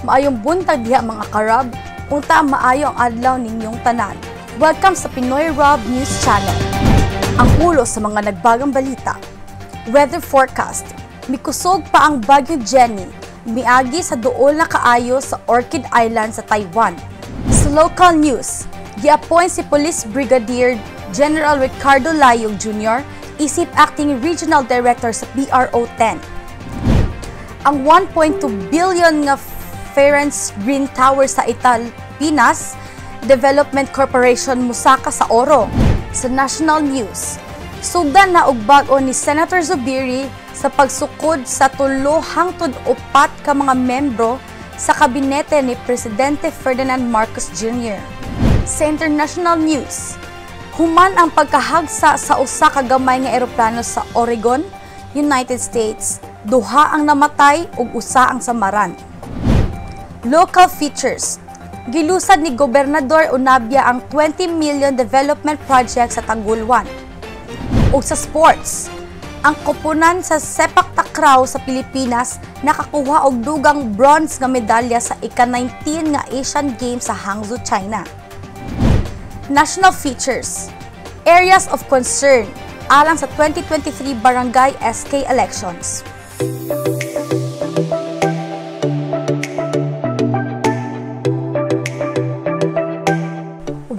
Maayong buntag diha, mga karab, unta maayo ang adlaw ninyong tanan. Welcome sa Pinoy Rob News Channel. Ang ulo sa mga nagbagang balita. Weather forecast. Mikusog pa ang Bagyo Jenny, miagi sa duol na kaayo sa Orchid Island sa Taiwan. Sa local news, gi-appoint si Police Brigadier General Ricardo Layog Jr. isip acting regional director sa PRO 10. Ang 1.2 billion nga Ferenc Green Tower sa Italpinas Development Corporation musaka sa oro. Sa national news, sugdan na og bag-o ni Senator Zubiri sa pagsukod sa 3 hangtod 4 ka mga membro sa kabinete ni Presidente Ferdinand Marcos Jr. Sa international news, human ang pagkahagsa sa usa ka gamay nga eroplano sa Oregon, United States, duha ang namatay ug usa ang samaran. Local features. Gilusad ni Gobernador Unabia ang 20 million development project sa Tagulwan. Ug sa sports, ang koponan sa sepak takraw sa Pilipinas nakakuha og dugang bronze nga medalya sa ika-19 nga Asian Games sa Hangzhou, China. National features. Areas of concern alang sa 2023 Barangay SK elections.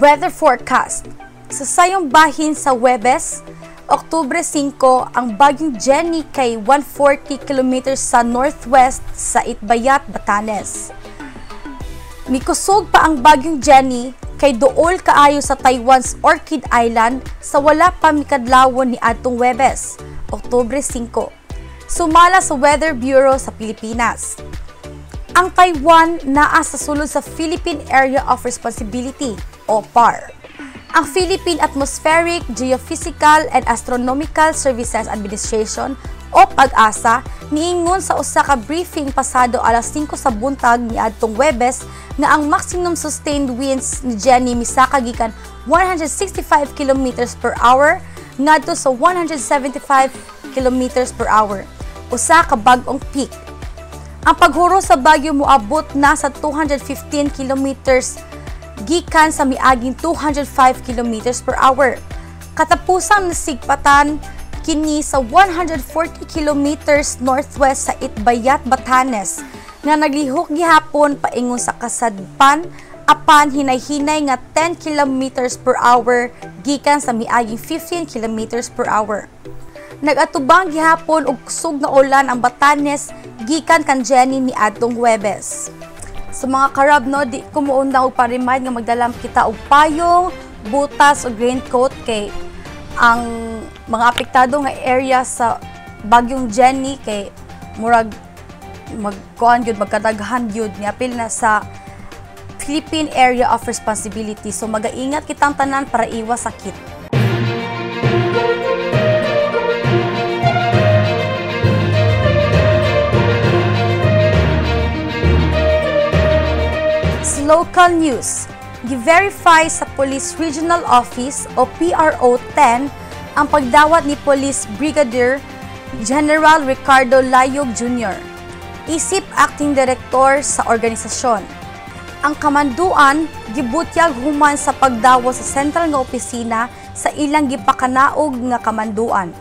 Weather forecast. Sa sayong bahin sa Webes, Oktubre 5, ang Bagyong Jenny kay 140 kilometers sa northwest sa Itbayat, Batanes. Mikusog pa ang Bagyong Jenny kay duol kaayo sa Taiwan's Orchid Island sa wala pa mikadlawon ni adtong Webes, Oktubre 5. Sumala sa Weather Bureau sa Pilipinas. Ang Taiwan naa sa sulod sa Philippine Area of Responsibility o PAR. Ang Philippine Atmospheric, Geophysical and Astronomical Services Administration o PAGASA niingon sa usa ka briefing pasado alas 5 sa buntag niadtong Webes nga ang maximum sustained winds ni Jenny misaka gikan 165 kilometers per hour ngadto sa 175 kilometers per hour, usa ka bag-ong peak. Ang paghuro sa bagyo moabot na sa 215 kilometers gikan sa miaging 205 kilometers per hour. Katapusang nasigpatan kini sa 140 kilometers northwest sa Itbayat, Batanes, nga naglihok gihapon paingon sa kasadpan apan hinay-hinay nga 10 kilometers per hour gikan sa miaging 15 kilometers per hour. Nagatubang gihapon og kusog nga ulan ang Batanes gikan kan Jenny ni adtong Huwebes. Sa mga karab, no, di ko muundang og pa-remind nga magdala kita og payong, butas og raincoat kay ang mga apektado nga area sa Bagyong Jenny kay murag magkuan gyud, magkadaghan gyud, niapil na sa Philippine Area of Responsibility. So magaingat kitang tanan para iwas sakit. Local news, gi-verify sa Police Regional Office o PRO 10 ang pagdawat ni Police Brigadier General Ricardo Layog Jr. isip acting director sa organisasyon. Ang kamanduan gibutyag human sa pagdawat sa sentral nga opisina sa ilang gipakanaog nga kamanduan.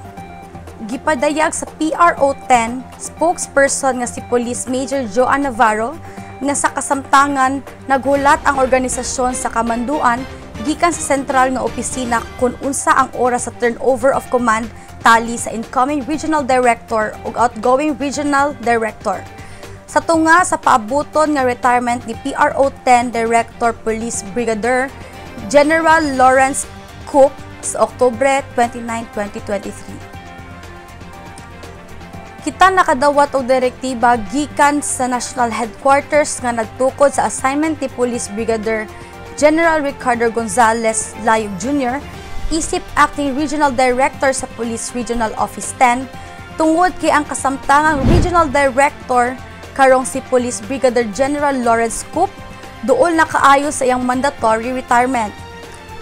Gipadayag sa PRO 10 spokesperson nga si Police Major Joan Navarro nga sa kasamtangan naghulat ang organisasyon sa kamanduan gikan sa sentral nga opisina kung unsa ang oras sa turnover of command tali sa incoming regional director ug outgoing regional director. Sa tunga sa paabuton nga retirement ni PRO 10 Director Police Brigadier General Lawrence Cook sa Oktubre 29, 2023. Kita nakadawat og direktiba gikan sa National Headquarters nga nagtukod sa assignment ni Police Brigadier General Ricardo Gonzales Layog Jr. isip acting regional director sa Police Regional Office 10 tungod kay ang kasamtangang regional director karong si Police Brigadier General Lawrence Coop duol na kaayo sa iyang mandatory retirement.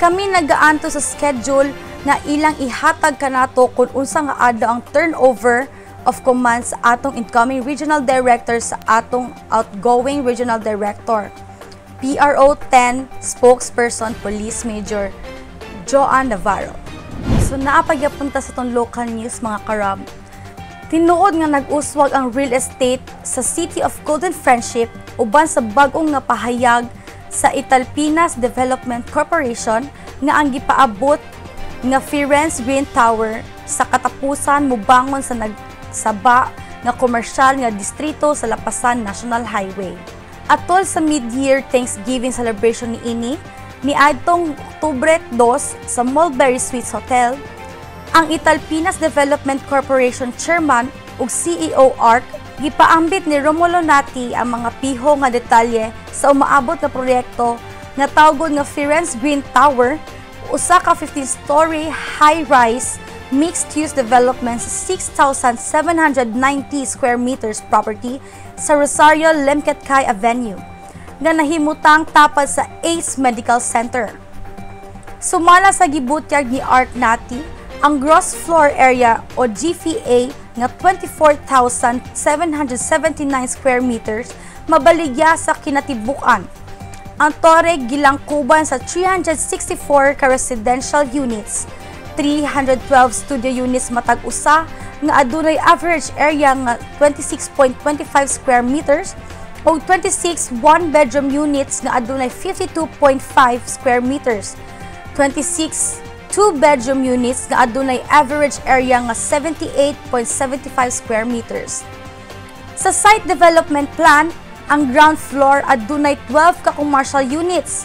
Kami nagaanto sa schedule nga ilang ihatag kanato kung unsa nga adlaw ang turnover of command sa atong incoming regional director sa atong outgoing regional director. PRO 10 spokesperson Police Major Joan Navarro. So naa pa gyapon ta sa atong local news, mga karab. Tinuod nga nag-uswag ang real estate sa City of Golden Friendship uban sa bag-ong nga pahayag sa Italpinas Development Corporation nga ang gipaabot nga Firenze Green Tower sa katapusan mubangon sa nagsaba nga komersyal nga distrito sa Lapasan National Highway. Atol sa mid-year Thanksgiving celebration niini niadtong Oktubre 2 sa Mulberry Suites Hotel, ang Italpinas Development Corporation Chairman ug CEO Arc gipaambit ni Romulo Nati ang mga piho nga detalye sa umaabot nga proyekto nga tawgon nga Firenze Green Tower, usa ka 15-story high-rise mixed-use development sa 6,790 square meters property sa Rosario Limketkai Avenue nga nahimutang tapad sa Ace Medical Center. Sumala sa gibutyag ni Arc Nati, ang gross floor area o GFA nga 24,779 square meters mabaligya sa kinatibuk-an. Ang tore gilangkuban sa 364 ka residential units, 312 studio units matag usa nga adunay average area nga 26.25 square meters ug 26 one-bedroom units nga adunay 52.5 square meters, 26 two-bedroom units nga adunay average area nga 78.75 square meters. Sa site development plan, ang ground floor adunay 12 ka commercial units.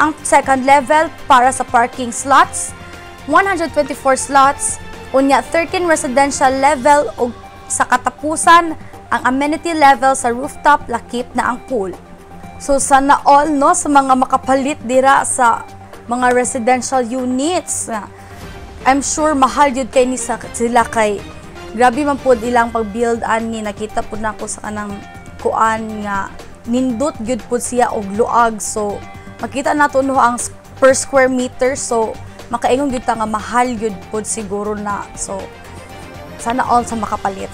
Ang second level para sa parking slots, 124 slots, unya 13 residential level ug sa katapusan ang amenity level sa rooftop lakip na ang pool. So sana all, no, sa mga makapalit dira sa mga residential units. I'm sure mahal yun kay ni sa sila kay grabe man pod ilang pag-build ani. Nakita pud nako sa kanang kuan nga nindot gyud pud siya og luag, so makita nato, no, ang per square meter, so makaingon gyud ta nga mahal gyud pud siguro na. So sana all sa makapalit.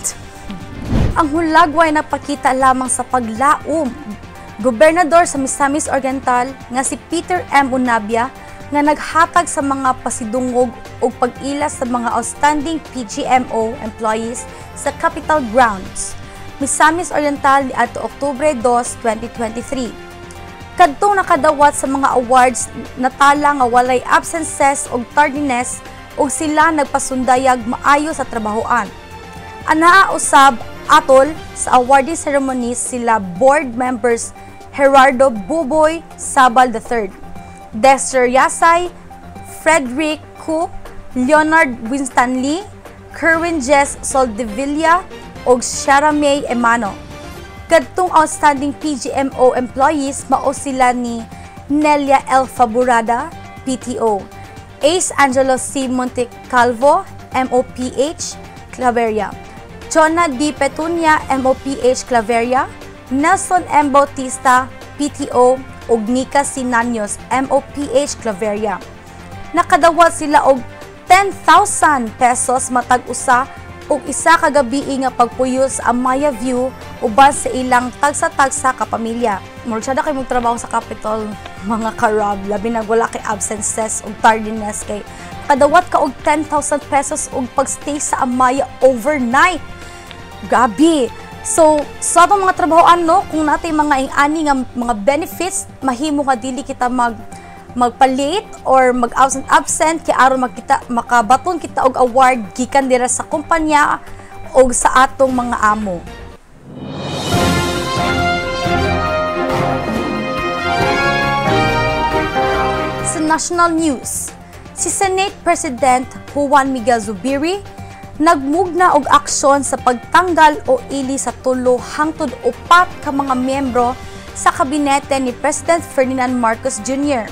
Ang hulagway nagpakita lamang sa paglaom. Gobernador sa Misamis Oriental nga si Peter M. Unabia nga naghatag sa mga pasidungog ug pag-ila sa mga outstanding PGMO employees sa Capitol Grounds, Misamis Oriental niadto Oktubre 2, 2023. Kadtong nakadawat sa mga awards, natala nga walay absences ug tardiness ug sila nagpasundayag maayo sa trabahoan. Anaa usab atol sa awarding ceremonies sila board members Gerardo Buboy Sabal III, Dexter Yasay, Frederick Ku, Leonard Winstanley, Kerwin Jess Soldevilla ug Shara May Emano. Kadtong outstanding PGMO employees mao sila ni Nelia L. Faburada, PTO, Ace Angelo C. Montecalvo, MOPH, Claveria, Jonah D. Petunia, MOPH, Claveria, Nelson M. Bautista, PTO, ug Nika Sinanyos, MOPH, Claveria. Nakadawat sila og 10,000 pesos matag usa ug isa ka gabii nga pagpuyo sa Amaya View uban sa ilang tagsa-tagsa ka pamilya. Murag siya kay trabaho sa Capitol, mga karab, labi na wala kay absences ug tardiness kay kadawat ka og 10,000 pesos ug pagstay sa Amaya overnight. Grabe. So, sa atong mga trabahoan, no, kung natay mga ing-ani nga mga benefits, mahimo nga dili kita magpa-late or mag-absent absent kay aron magkita makabaton kita og award gikan dira sa kumpanya og sa atong mga amo. Sa national news, si Senate President Juan Miguel Zubiri nagmugna og aksyon sa pagtanggal o ili sa tulo hangtod 4 ka mga miyembro sa kabinete ni President Ferdinand Marcos Jr.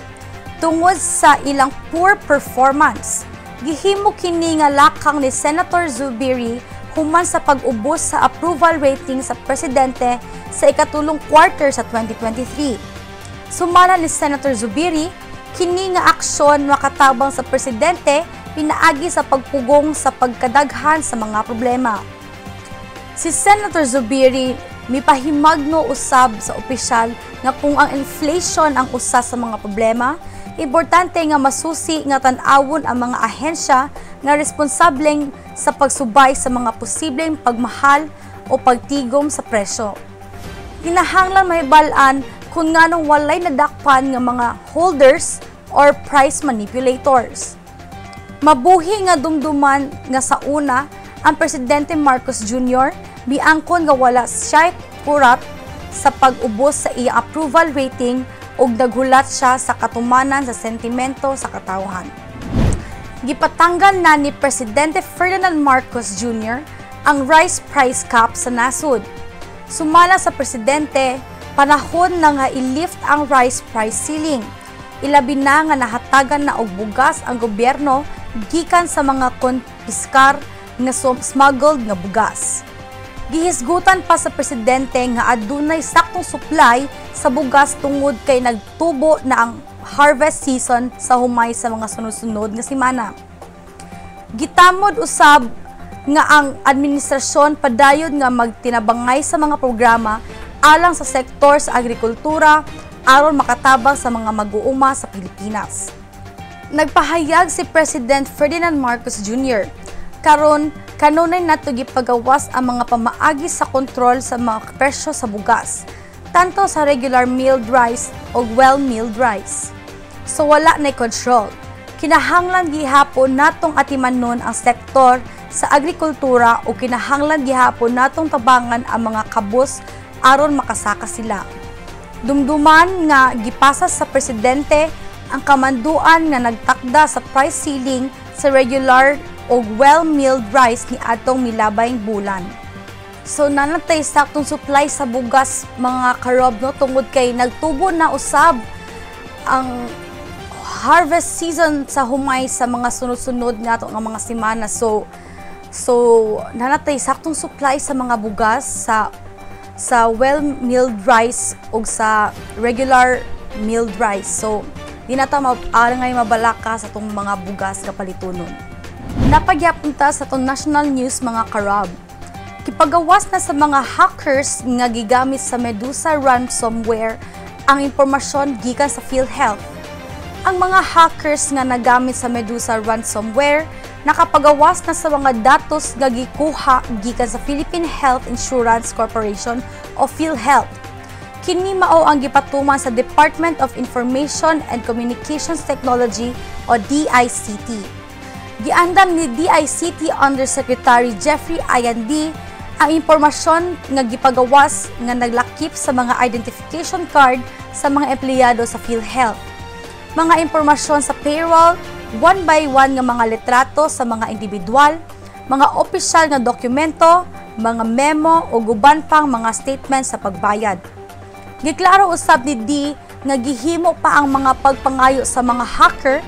tungod sa ilang poor performance. Gihimo kini nga lakang ni Senator Zubiri human sa pag-ubos sa approval rating sa presidente sa ikatulong quarter sa 2023. Sumala ni Senator Zubiri, kini nga aksyon makatabang sa presidente pinaagi sa pagpugong sa pagkadaghan sa mga problema. Si Senator Zubiri mipahimagno usab sa opisyal nga kung ang inflation ang usa sa mga problema, importante nga masusi nga tan-awon ang mga ahensya nga responsableng sa pagsubay sa mga posibleng pagmahal o pagtigom sa presyo. Kinahanglan mahibal-an kung nganong walay nadakpan nga mga holders or price manipulators. Mabuhi nga dumduman nga sa una, ang Presidente Marcos Jr. miangkon nga wala siya kurat sa pag-ubos sa iya approval rating ug naghulat siya sa katumanan sa sentimento sa katawhan. Gipatanggal na ni Presidente Ferdinand Marcos Jr. ang rice price cap sa nasod. Sumala sa presidente, panahon na nga i-lift ang rice price ceiling. Ilabi na nga nahatagan na og bugas ang gobyerno gikan sa mga konpiskar nga smuggled nga bugas. Gihisgutan pa sa presidente nga adunay saktong supply sa bugas tungod kay nagtubo na ang harvest season sa humay sa mga sunod-sunod nga semana. Gitamod usab nga ang administrasyon padayon nga magtinabangay sa mga programa alang sa sektor sa agrikultura aron makatabang sa mga mag-uuma sa Pilipinas. Nagpahayag si President Ferdinand Marcos Jr. Karon, kanunay nato gipagawas ang mga pamaagi sa kontrol sa mga presyo sa bugas, tanto sa regular milled rice o well-milled rice. So wala na control. Kinahanglan gihapon natong atimanon ang sektor sa agrikultura o kinahanglan gihapon natong tabangan ang mga kabus aron makasaka sila. Dumduman nga gipasa sa presidente ang kamanduan nga nagtakda sa price ceiling sa regular o well-milled rice ni atong milabay bulan. So nanatay saktong supply sa bugas mga karob, no, tungod kay nagtubo na usab ang harvest season sa humay sa mga sunod-sunod nga ato nga mga semana. So nanatay saktong supply sa mga bugas sa well-milled rice ug sa regular milled rice. So di na ta ngay mabalaka sa atong mga bugas nga palitunon. Napagyapon ta sa atong national news mga karob. Kipagawas na sa mga hackers nga gigamit sa Medusa ransomware ang impormasyon gikan sa PhilHealth. Ang mga hackers nga nagamit sa Medusa ransomware nakapagawas na sa mga datos nga gikuha gikan sa Philippine Health Insurance Corporation o PhilHealth. Kini mao ang gipatuman sa Department of Information and Communications Technology o DICT. Giandam ni DICT Undersecretary Jeffrey Ayan D ang impormasyon nga gipagawas nga naglakip sa mga identification card sa mga empleyado sa PhilHealth. Mga impormasyon sa payroll, one by one nga mga litrato sa mga individual, mga opisyal nga dokumento, mga memo o guban pang mga statement sa pagbayad. Giklaro usab ni D nga gihimo pa ang mga pagpangayo sa mga hacker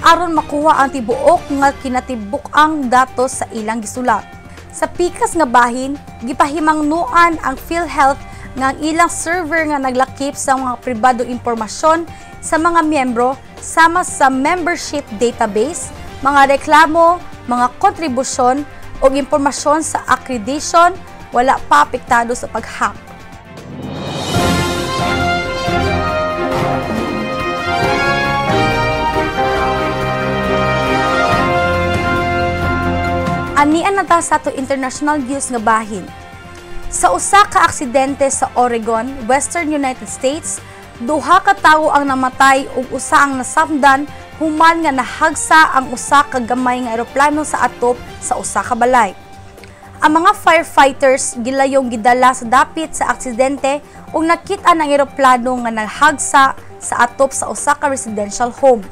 aron makuha ang tibuok nga kinatibuk-ang datos sa ilang gisulat. Sa pikas nga bahin, gipahimangnuan ang PhilHealth nga ang ilang server nga naglakip sa mga pribadong impormasyon sa mga miyembro sama sa membership database, mga reklamo, mga kontribusyon o impormasyon sa accreditation wala pa apektado sa pag-hack. Anian na ta sa ato international news nga bahin. Sa usa ka aksidente sa Oregon, Western United States, duha ka tawo ang namatay ug usa ang nasabdan human nga nahagsa ang usa ka gamay nga eroplano sa atop sa usa ka balay. Ang mga firefighters gilayong gidala sa dapit sa aksidente ug nakit-an ang eroplano nga nahagsa sa atop sa usa ka residential home.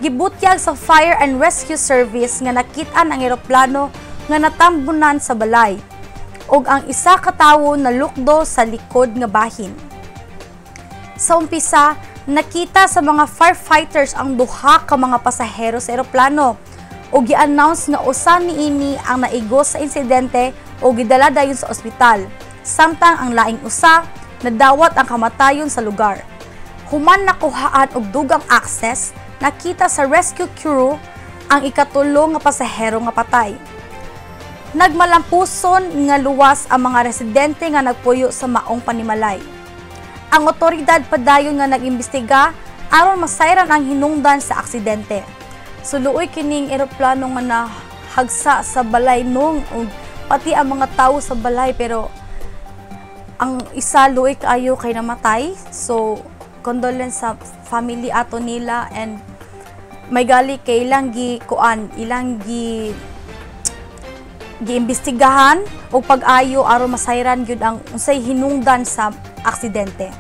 Gibutyag sa Fire and Rescue Service nga nakit-an ang eroplano nga natambunan sa balay ug ang isa ka tawo nalukdo sa likod nga bahin. Sa umpisa, nakita sa mga firefighters ang duha ka mga pasahero sa eroplano ug gi-announce nga usa niini ang naigo sa insidente ug gidala dayon sa ospital, samtang ang laing usa nadawat ang kamatayon sa lugar. Human nakuhaan og dugang access, nakita sa rescue crew ang ikatulo nga pasahero nga patay. Nagmalampuson nga luwas ang mga residente nga nagpuyo sa maong panimalay. Ang otoridad padayon nga nag-imbestiga aron masayran ang hinungdan sa aksidente. Suluoy kining eroplano nga nahagsa sa balay nung pati ang mga tawo sa balay, pero ang isa luoy kaayo kay namatay. So condolence sa family ato nila and may gali kay ilang gi kuan, ilang gi giimbestigahan og pag-ayo aron masayran gyud ang unsay hinungdan sa aksidente.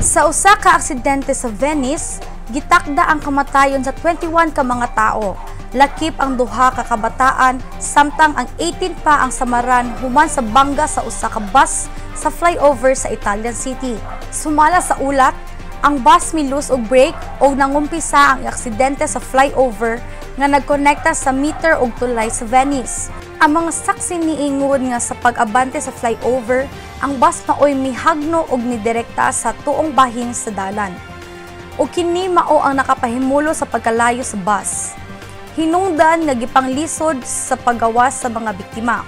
Sa usa ka aksidente sa Venice, gitakda ang kamatayon sa 21 ka mga tao, lakip ang duha ka kabataan, samtang ang 18 pa ang samaran human sa bangga sa usa ka bus sa flyover sa Italian City. Sumala sa ulat, ang bus milus og brake og nangumpisa ang aksidente sa flyover nga nagkonekta sa meter og tulay sa Venice. Ang mga saksi niingon nga sa pag-abante sa flyover, ang bus maoy mihagno og nidirekta sa tuong bahin sa dalan. O kini mao ang nakapahimulo sa pagkalayo sa bus. Hinungdan nga gipanglisod sa paggawas sa mga biktima.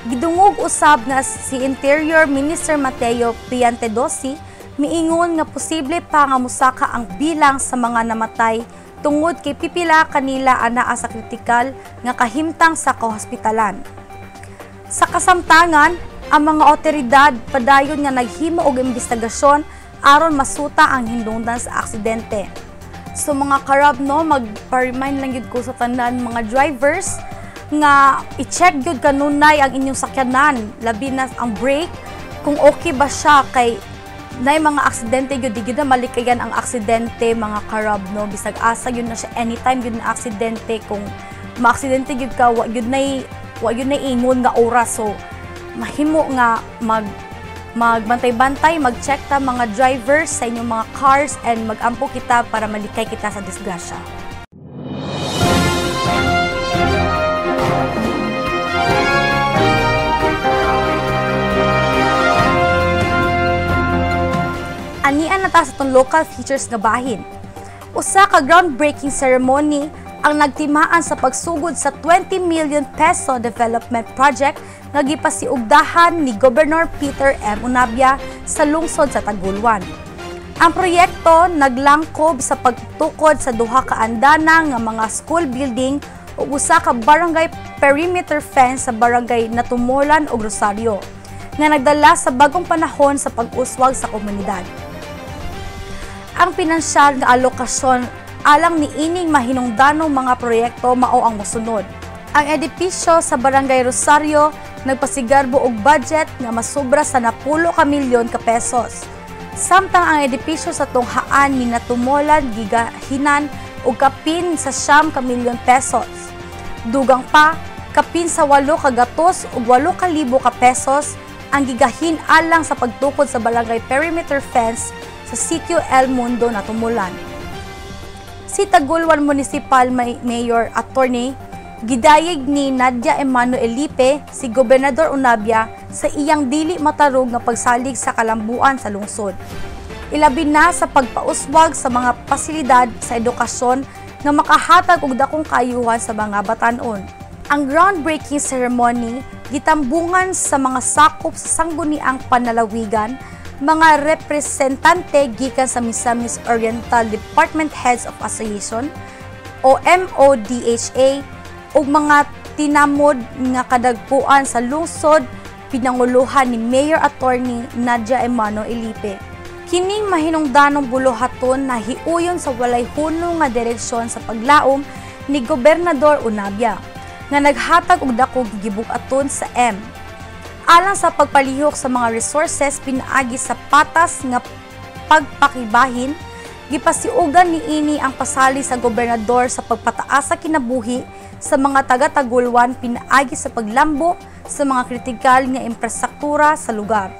Gidungog usab nga si Interior Minister Matteo Piantedosi miingon nga posible pa nga mosaka ang bilang sa mga namatay tungod kay pipila kanila anaa sa kritikal nga kahimtang sa kahospitalan. Sa kasamtangan, ang mga otoridad padayon nga naghimo og investigasyon aron masuta ang hinungdan sa aksidente. So mga karab no, magpa-remind lang gyud ko sa tanan mga drivers nga i-check gyud kanunay ang inyong sakyanan, labi na ang brake kung okay ba siya kay nay mga aksidente gyud, di gyud na malikayan ang aksidente mga karab no, bisag asa gyud na siya, anytime gyud na aksidente. Kung maaksidente gyud ka, wa gyud nay ingon nga oras. So mahimo nga magbantay-bantay, mag-check ta mga drivers sa inyong mga cars and mag-ampo kita para malikay kita sa disgrasya. Anian na ta sa itong local features nga bahin. Usa ka groundbreaking ceremony ang nagtimaan sa pagsugod sa 20 million peso development project nga gipasiugdahan ni Governor Peter M. Unabia sa lungsod sa Tagulwan. Ang proyekto naglangkob sa pagtukod sa duha ka andana nga mga school building ug usa ka barangay perimeter fence sa barangay Natumulan ug Rosario nga nagdala sa bagong panahon sa pag-uswag sa komunidad. Ang pinansyal nga alokasyon alang niining mahinungdanong mga proyekto mao ang mosunod. Ang edipisyo sa Barangay Rosario nagpasigarbo og budget nga masubra sa 10 ka milyon ka pesos. Samtang ang edipisyo sa Tunghaan ni Natumulan gigahinan og kapin sa 9 ka milyon pesos. Dugang pa, kapin sa 8 ka gatos ug 8 ka libo ka pesos ang gigahin alang sa pagtukod sa barangay perimeter fence sa Sitio El Mundo Natumulan. Si Tagulwan Municipal Mayor Attorney gidayeg ni Nadia Emmanuel Elipe si Gobernador Unabia sa iyang dili matarog nga pagsalig sa kalambuan sa lungsod. Ilabi na sa pagpauswag sa mga pasilidad sa edukasyon nga makahatag og dakong kaayuhan sa mga batan-on. Ang groundbreaking ceremony gitambungan sa mga sakop sa sangguniang panlalawigan, mga representante gikan sa Misamis Oriental Department Heads of Association o MODHA ug mga tinamod nga kadagpuan sa lungsod pinanguluhan ni Mayor Attorney Nadia Emmanuel Elipe. Kining mahinungdanong buluhaton na hiuyon sa walay hunong nga direksyon sa paglaom ni Gobernador Unabia nga naghatag og dakong gibug-aton sa M alang sa pagpalihok sa mga resources pinaagi sa patas nga pagpakibahin. Gipasiugan niini ang pasali sa gobernador sa pagpataas sa kinabuhi sa mga taga-Tagulwan pinaagi sa paglambo sa mga kritikal nga infrastruktura sa lugar.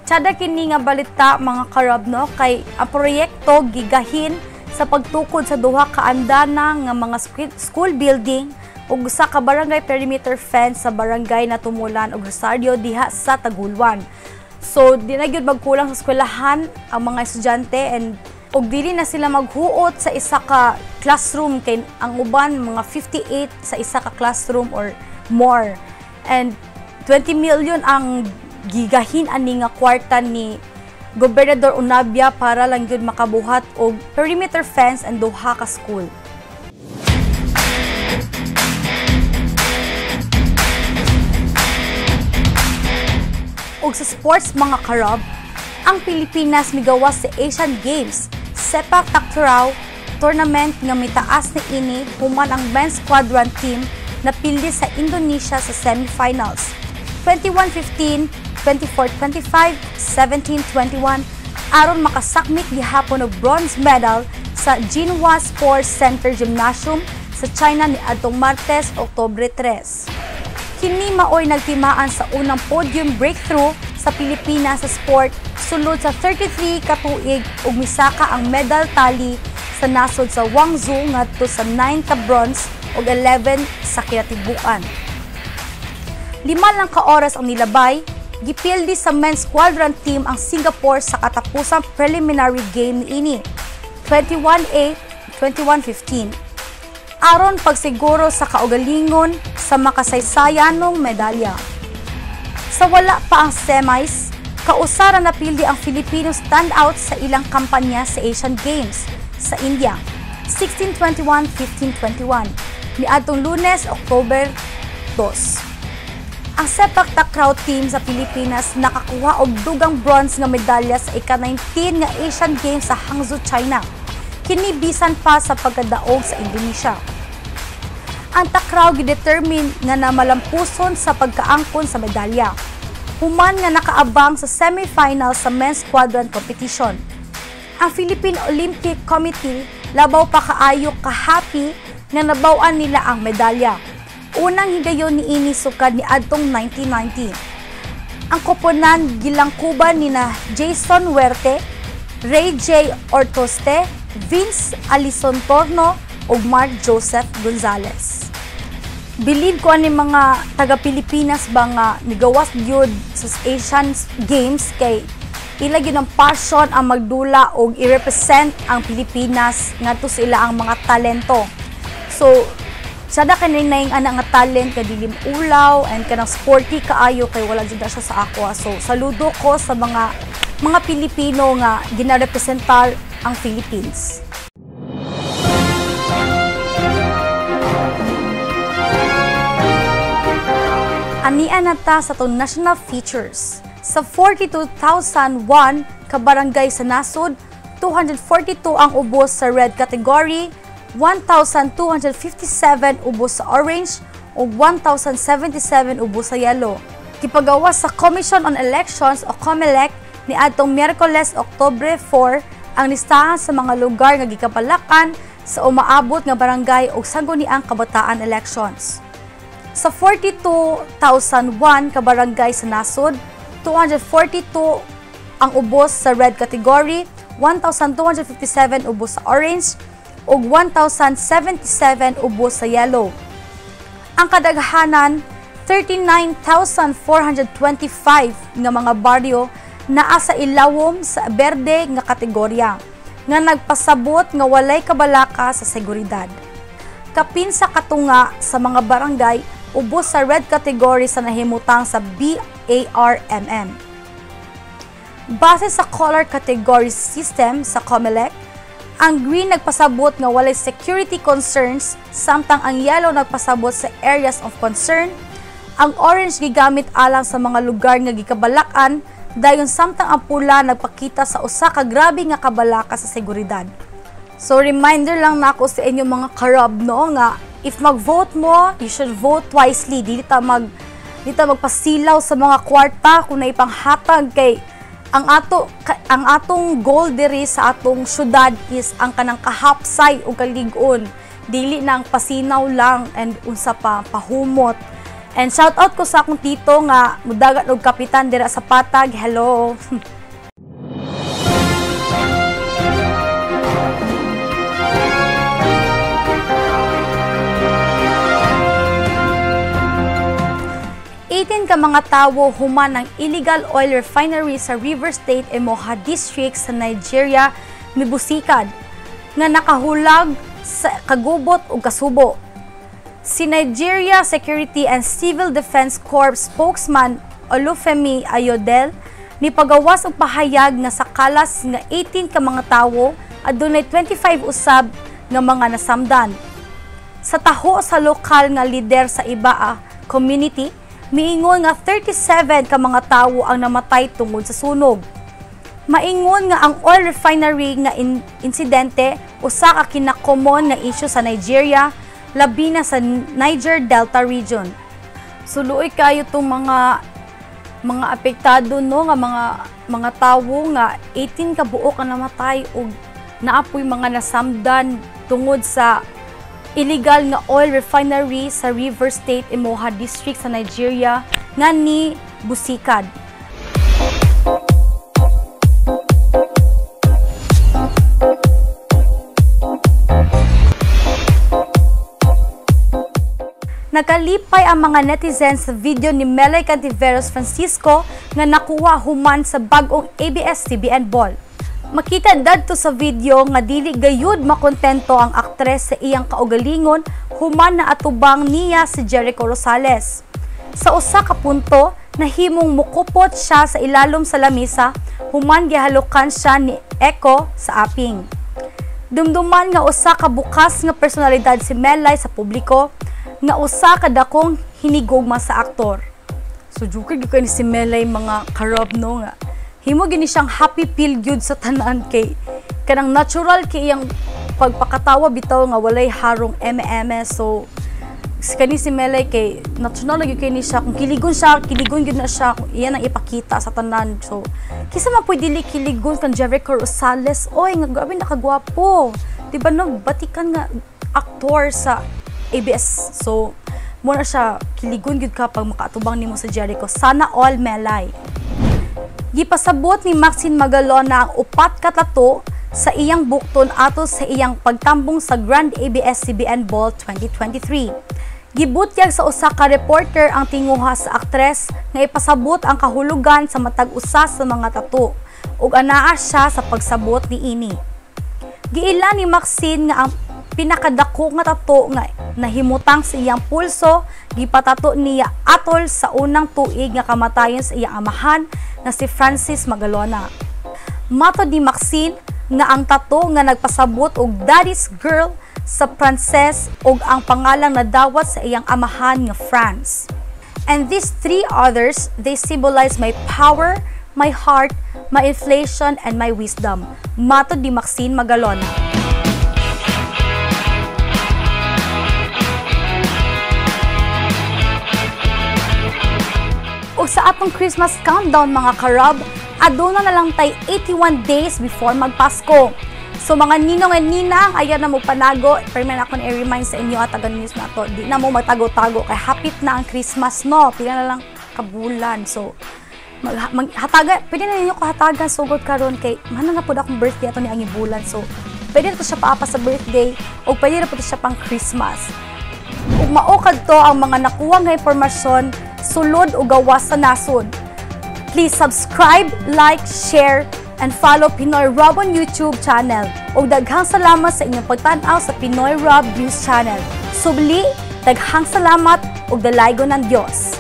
Tsada kini nga balita mga karabno kay ang proyekto gigahin sa pagtukod sa duha ka andana nga mga school building ug usa ka barangay perimeter fence sa barangay Natumulan ug Rosario diha sa Tagulwan. So di na gyud magkulang sa eskwelahan ang mga estudyante and og dili na sila maghuot sa isa ka classroom kay ang uban mga 58 sa isa ka classroom or more. And 20 million ang gigahin ani nga kwarta ni Gobernador Unabia para lang gyud makabuhat og perimeter fence and duha ka school. Og sa sports, mga karob, ang Pilipinas migawas sa Asian Games Sepak Takraw tournament nga mitaas ni ini human ang men's squadron team napildi sa Indonesia sa semifinals 21-15, 24-25, 17-21 aron makasakmit gihapon og bronze medal sa Jinhua Sports Center Gymnasium sa China ni adtong Martes, Oktubre 3. Kini maoy nagtimaan sa unang podium breakthrough sa Pilipinas sa sport sulod sa 33 ka tuig ug misaka ang medal tally sa nasod sa Guangzhou ngadto sa 9 ka bronze ug 11 sa kinatibukan. 5 lang ka oras ang nilabay, gipildi sa men's squadron team ang Singapore sa katapusang preliminary game niini, 21-8, 21-15. Aron pagsiguro sa kaugalingon sa makasaysayanong medalya. Sa wala pa ang semis, kausara napildi ang Filipino standout sa ilang kampanya sa Asian Games sa India, 16-21, 15-21, niadtong Lunes, October 2. Ang Sepak Takraw team sa Pilipinas nakakuha og dugang bronze nga medalya sa ika-19 nga Asian Games sa Hangzhou, China. Kini bisan pa sa pagkadaog sa Indonesia. Ang takraw gidetermine nga namalampuson sa pagkaangkon sa medalya human nga nakaabang sa semifinal sa men's squadron competition. Ang Philippine Olympic Committee labaw pa kaayo kahappy nga nabaw-an nila ang medalya. Unang higayon niini sukad ni adtong 1990. Ang koponan gilangkuban ni na Jason Huerte, Ray J. Ortoste, Vince Alison Torno ug Mark Joseph Gonzalez. Believe ko ani mga taga Pilipinas ba nga migawas gyud sa Asian Games kay ila gyud ang passion ang magdula og i-represent ang Pilipinas ngadto sa ila ang mga talento. So sada kani naing ana nga talent kay dili ulaw and kanang sporty kaayo kay wala jud na siya sa ako. So saludo ko sa mga Pilipino nga ginarepresentar ang Philippines. Ania na ta sa atong national features. Sa 42,001 ka barangay sa nasod, 242 ang ubos sa red category, 1,257 ubos sa orange ug 1,077 ubos sa yellow. Gipagawas sa Commission on Elections o COMELEC niadtong Miyerkules, Oktubre 4 ang listahan sa mga lugar nga gikabalakan sa umaabot nga barangay ug sangguniang kabataan elections. Sa 42,001 ka barangay sa nasod, 242 ang ubos sa red category, 1,257 ubos sa orange ug 1,077 ubos sa yellow. Ang kadaghanan, 39,425 nga mga baryo naa sa ilawom sa berde nga kategorya nga nagpasabot nga walay kabalaka sa seguridad. Kapin sa katunga sa mga barangay ubos sa red category sa nahimutang sa BARMM. Base sa color category system sa COMELEC, ang green nagpasabot nga walay security concerns, samtang ang yellow nagpasabot sa areas of concern. Ang orange gigamit alang sa mga lugar nga gikabalakan, dayon samtang ang pula nagpakita sa usa ka grabe nga kabalaka sa seguridad. So reminder lang nako sa inyo mga karob, no, nga if mag-vote mo, you should vote wisely. Dili ta magpasilaw sa mga kwarta kung naipanghatag kay ang atong goal diri sa atong syudad is ang kanang kahapsay o kalig-on. Dili na ang pasinaw lang and unsa pa pahumot. And shout out ko sa akong tito nga mudagan og kapitan dira sa Patag. Hello. 18 ka mga tawo human ang illegal oil refinery sa Rivers State Emoha District sa Nigeria mibusikad nga nakahulag sa kagubot ug kasubo. Si Nigeria Security and Civil Defense Corps spokesman Olufemi Ayodele ni pagawas og pahayag nga sa kalas nga 18 ka mga tawo adunay 25 usab nga mga nasamdan. Sa taho sa lokal nga lider sa Ibaa community, miingon nga 37 ka mga tawo ang namatay tungod sa sunog. Maingon nga ang oil refinery nga insidente usa ka kinakomon nga issue sa Nigeria, labi na sa Niger Delta region. So luoy kayo tong mga apektado no nga mga tawo nga 18 ka buok ang namatay ug naapoy mga nasamdan tungod sa illegal nga oil refinery sa Rivers State Emoha District sa Nigeria nga ni busikad. Nakalipay ang mga netizens sa video ni Melay Cantiveros Francisco nga nakuha human sa bag-ong ABS-CBN Ball. Makita dadto sa video nga dili gayud makontento ang aktres sa iyang kaugalingon human na atubang niya si Jericho Rosales. Sa usa ka punto, nahimong mukupot siya sa ilalom sa lamisa human gihalukan siya ni Echo sa aping. Dumduman nga usa ka bukas nga personalidad si Melay sa publiko nga usa ka dakong hinigugma sa aktor. So joker gyud kay ni si Melay mga karob no nga himo gini siyang happy feel gyud sa tanan kay kanang natural kay iyang pagpakatawa bitaw nga walay harong eme. So kani si Melay kay natural gyud kay ni siya, kung kiligon siya, kiligon gyud na siya, kung iyan ang ipakita sa tanan. So kisa man pwede dili kiligon kan Jericho Rosales, oy nga grabe nakagwapo, di ba no, batikan nga aktor sa ABS. So mo na siya kiligon gyud ka pag makaatubang nimo sa Jericho. Sana all Melay. Gipasabot ni Maxine Magalona ang upat ka tattoo sa iyang bukton ato sa iyang pagtambong sa Grand ABS-CBN Ball 2023. Gibutyag sa usa ka reporter ang tinguha sa aktres nga ipasabot ang kahulugan sa matag usa sa mga tattoo ug anaa siya sa pagsabot niini. Giila ni Maxine nga ang pinakadako nga tattoo nga nahimutang sa iyang pulso gipatato niya atol sa unang tuig nga kamatayon sa iyang amahan nga si Francis Magalona. Matod ni Maxine nga ang tattoo nga nagpasabot og Daddy's Girl sa Prances og ang pangalang nadawat sa iyang amahan nga Franz. And these three others, they symbolize my power, my heart, my inflation, and my wisdom. Matod ni Maxine Magalona. Ug sa atong Christmas countdown mga karab, aduna na lang tay 81 days before magpasko. So mga ninong and ninang, ayan na mo panago. Pero man ako na-remind sa inyo at taga news na to, di na mo magtago-tago kay hapit na ang Christmas no. Pila na lang kabulan. So hataga, pwede na ninyo ko hatagan sugod karon kay mana na pud akong birthday ato ni ang bulan. So pwede na to siya paapa sa birthday o pwede na pud siya pang Christmas. Ug mao kadto ang mga nakuha nga impormasyon sulod o gawas sa nasod. Please subscribe, like, share, and follow Pinoy Rob on YouTube channel. Ug daghang salamat sa inyong pagtan-aw sa Pinoy Rob News Channel. Subli, daghang salamat ug dalaygon ng Dios.